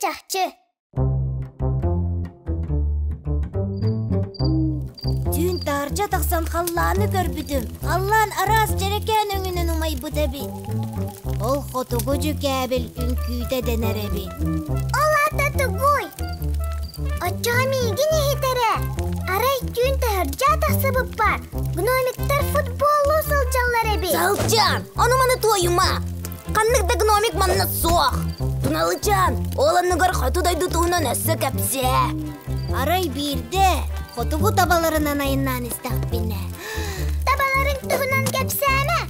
чахчы. Түүн таһырдьа тахсан халлааны көрбүтүм. Халлаан араас дьэрэкээн өҥүнэн умайбыт эбит. Ол хотугу дьүкээбил үҥкүүтэ дэнэр эбит. Ол аата тугуй? Оччоҕо миигин иһитэрэ. Арай түүн таһырдьа тахсыбыппар гномиктар футболлуу сылдьаллар эбит. Сылдьан, ону-маны туойума. Ханнык да гномик манна суох. Туналычаан, ол оннугар хоту дойду туһунан өссө кэпсээ. Арай биирдэ хотугу табаларынан айаннаан истэхпинэ. Табаларыҥ туһунан кэпсээмэ.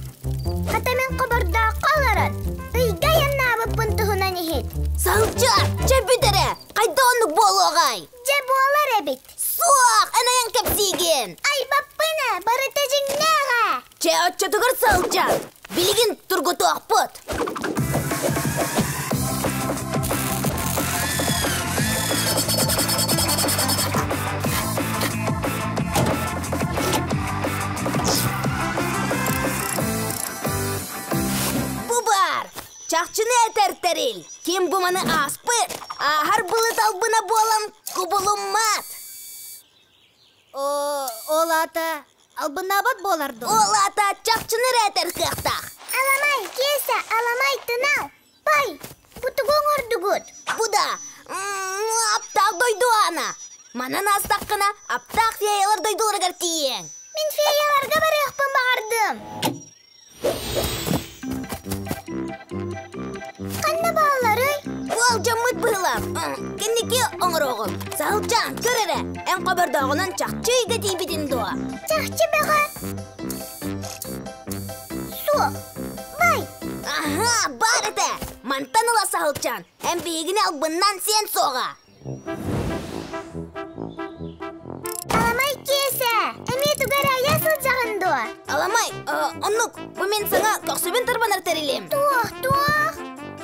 Хата мин хобордооххо олорон, ыйга айаннаабыппын туһунан иһит. Сылдьар, чэ бүт эрэ, хайда оннук буолуоҕай? Дьэ буолар эбит. Суох, эн айан кэпсиигин. Айбаппын ээ, барыта дьиҥнээх ээ. Чэ, оччотугар сылдьан, билигин тургутуохпут. Бу баар! Чахчыны этэр тэрил! Ким бу маны ааспыт, ааһар былыт албына буолан кубулуммат! Ол аата албыннаабат буолар дуо? Ол аата чахчыны эрэ этэр кыахтаах. Аламай, Киэсэ, аламай, тынал! Пай, бу тугу оҥордугут? Бу да, аптаах дойду аана. Манан аастаххына, аптаах феялар дойдуларыгар тиийиэҥ. Мин феяларга барыахпын баҕардым. Ханна баалларый? Уолдьаммыт быһыылаах. Кэнники оҥороҕун. Саһылчаан, көр эрэ, эн хобордооҕунан чахчы ыйга тиийбитин дуо? Чахчы бөҕө. Суох. Бай. Аһа, баар этэ. Мантан ыла Саһылчаан, эн биһигини албыннаан сиэн суоҕа. Аламай Киэсэ, эмиэ тугу эрэ айа сылдьаҕын дуо? Аламай, оннук, бу мин саҥа көхсүбүн тарбанар тэрилим. Туох, туох?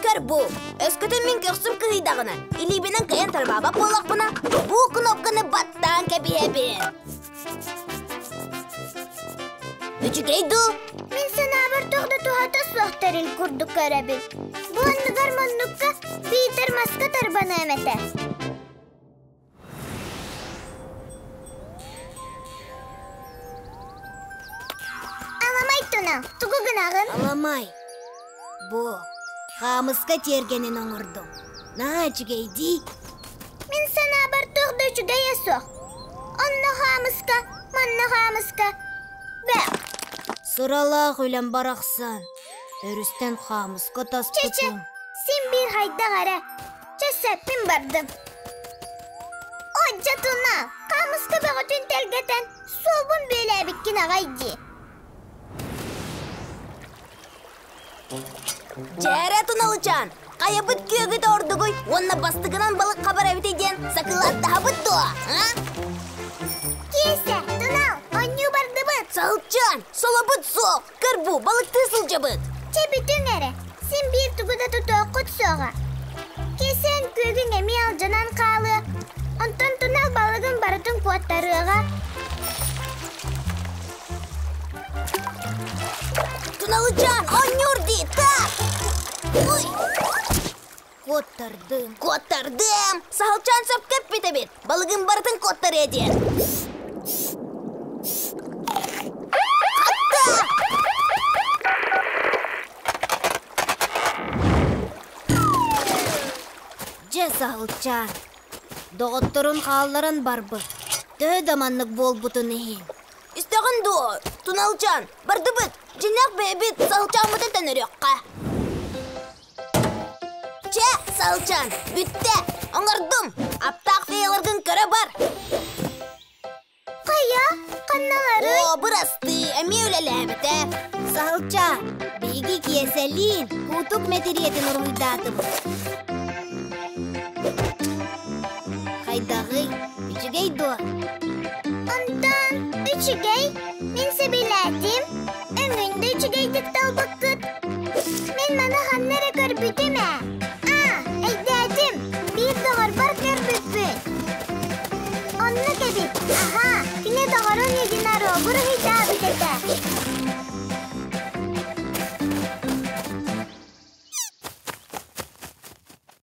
Көр бу, өскөтүн мин көхсүм кыһыйдаҕына, илиибинэн кыайан тарбаабат буоллахпына, бу кнопканы баттаан кэбиһэбин. Үчүгэй дуу? Мин санаабар туох да туһата суох тэрил курдук көрөбүн. Бу оннугар муннукка биитэр маска тарбаныам этэ. Аламай туна, тугу гынаҕын? Аламай, бу хаамыска тиэргэнин оҥордум. Наһаа үчүгэй дии. Мин санаабар туох да үчүгэйэ суох. Онно хаамыска, манна хаамыска. Бэх! Сыралаах үлэм барахсан. Өрүстэн хаамыска Чэ-чэ, таспытым. син биир хайдах эрэ. Чэ, сөппүн бардым. Одьатына, хаамыска бөҕөтүн тэлгэтэн, суолбун бүөлээбиккин аҕай дии. Дьээрэ Туналычаан, хайабыт күөгүтэ ордугуй уонна бастакынан балык хабар эбитий диэн сакылааттаһабыт дуо, а? Киэсэ, Тунал, оонньуу бардыбыт. Саһылчаан, солобут суох, көр бу, балыктыы сылдьабыт. Чэ бүтүҥ эрэ, син биир тугу да тутуоххут суоҕа. Киэсээн күөгүҥ эмиэ алдьанан хаалыа, онтон Тунал балыгын барытын куоттарыаҕа. Туналычаан, оонньуур дии, так! Ой! Куоттардым. Куоттардым! Саһылчаан сөпкө эппит эбит. Балыгын барытын куоттарыа диэн. Хатта! Дьэ, Саһылчаан, доҕотторун хаалларан барбыт. Төһө да маннык буолбутун иһин. Истэҕин дуо, Туналчаан, бардыбыт, дьиҥнээх бэйэбит Саһылчааммытын төннөрүөххэ. Чэ, Саһылчаан, бүттэ, оҥордум, аптаах феяларгын көрө бар. Хайа, ханналарый? Оо, бырастыы, эмиэ үлэлээбитэ. Саһылчаан, биһиги Киэсэлиин куутук мэтириэтин уруһуйдаатыбыт. Хайдаҕый, үчүгэй дуо? Онтон үчүгэй, мин сөбүлээтим. Өҥүн да үчүгэйдик талбыккын.